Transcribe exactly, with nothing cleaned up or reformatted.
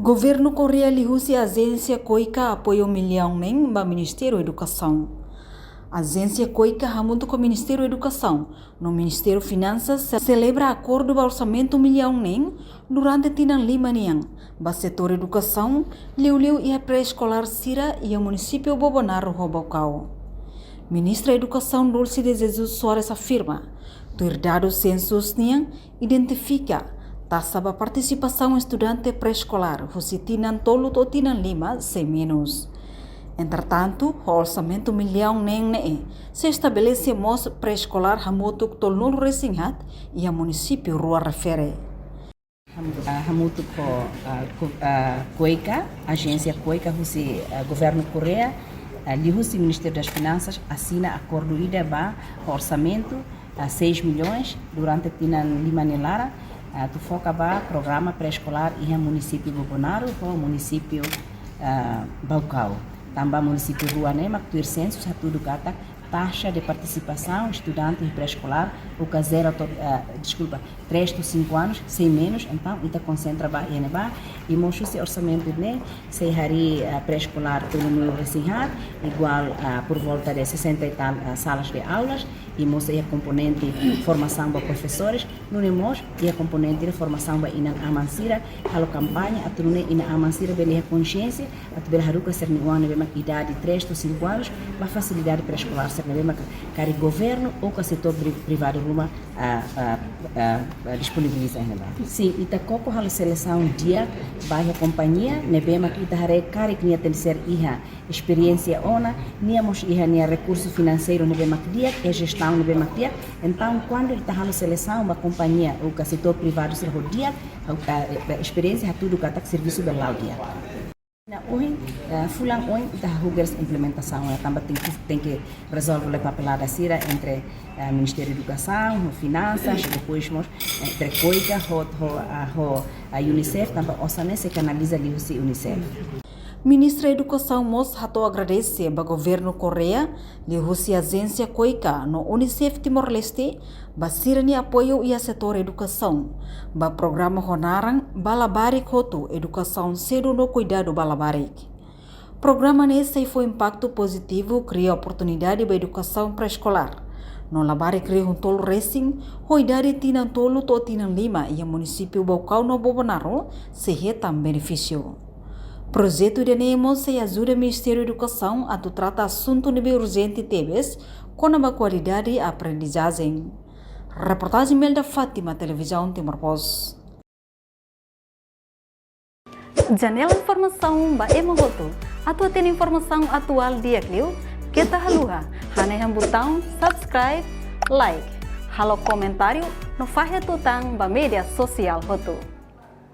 Governu Koreia liuhusi ajénsia KOICA apoiu millaun neen ba Ministériu Edukasaun. Ajénsia KOICA hamutuk ho Ministériu Edukasaun no Ministériu Finansas se-, selebra akordu ba orsamentu millaun neen durante tinan lima nian ba setór edukasaun, liuliu iha pré-eskolár sira iha munisípiu Bobonaro ho Baucau. Ministra Edukasaun Dulce de Jesus Soares afirma, tuir dadus sensus nian, identifika taxa ba partisipasaun estudante pré-eskolár husi tinan tolu to'o tinan lima sei menus. Entretantu, ho orsamentu millaun neen ne'e, sei estabelese mós pré-eskolár hamutuk tolunulu-resin-haat iha munisípiu rua refere. Ham-, ah, hamutuk ho, ah, ko-, ah, KOICA, ajénsia KOICA husi, ah, Governu Koreia, ah, liuhusi Ministériu das Finansas, asina akordu ida ba ho orsamentu, ah, seis milhões durante tinan lima nia laran, ah, atu foka ba programa pré-eskolár iha munisípiu Bobonaro ho munisípiu, ah, Baucau. Tanba munisípiu rua ne'e mak tuir sensus hatudu katak taxa de partisipasaun estudante pré-eskolár, ou ka zero to-, ah, deskulpa, três to'o cinco anos, sei menus, entaun ita konsentra ba iha ne'ebá, i mós husi orsamentu ne'e, sei harii, ah, pré-eskolár tolunulu-resin-haat, iguál, ah, por volta de sessenta e tal, ah, salas de aulas, i mós iha komponente formasaun ba profesores, nune'e mós iha komponente de formasaun ba inan-aman sira, halo kampaña atu nune'e inan-aman sira bele iha konxiénsia, atu bele haruka sira-nia oan ne'ebé mak idade três to'o cinco anos ba fasilidade pré-eskolár sira ne'ebé mak karik governu ou ka setór pri-, privadu ruma, ah, ah, ah, ah, disponibiliza iha ne'ebá. Sin, ita koko halo selesaun di'ak ba iha kompañia ne'ebé mak ita haree karik nia tenke ser iha esperiénsia ona, nia mós iha nia rekursu finanseiru ne'ebé mak di'ak, i jestaun ne'ebé mak di'ak. Entaun, kuandu ita halo selesaun ba kompañia ou ka setór privadu sira ho di'ak, ha'u, ah, eh, esperiénsia hatudu katak servisu bele la'o di'ak. Ne'e ohin, eh, fulan oin ita hahú kedas implementasaun, eh, tanba tenke, tenke rezolve papelada sira entre, eh, Ministériu Edukasaun, ho Finansas, depois mós, eh, entre KOICA, ho, ho, ah, ho, ah, UNICEF, tanba osan ne'e sei kanaliza liuhusi UNICEF. Ministra Edukasaun mós hato'o agradese ba Governu Koreia, liuhusi ajénsia KOICA no UNICEF Timor-Leste, ba sira-nia apoiu iha setór edukasaun, ba programa ho naran Ba Labarik Hotu, Edukasaun Sedu no Kuidadu ba Labarik. Programa ne'e sei fó impaktu pozitivu, kria oportunidade ba edukasaun pré-eskolár no labarik rihun tolu-resin, ho idade tinan tolu to'o tinan lima, iha munisípiu Baucau no Bobonaro, sei hetan benefísiu. Projetu ida-ne'e mós sei ajuda Ministériu Edukasaun atu trata asuntu ne'ebé urjente tebes, kona-ba kualidade aprendizajen. Reportajen Melda Fátima, Televizaun Timor Post. Janela informasaun ba ema hotu. Atu hatene informasaun atuál di'ak liu, keta haluha hanehan butaun subscribe, like, halo komentáriu no fahe tutan ba média sosiál hotu.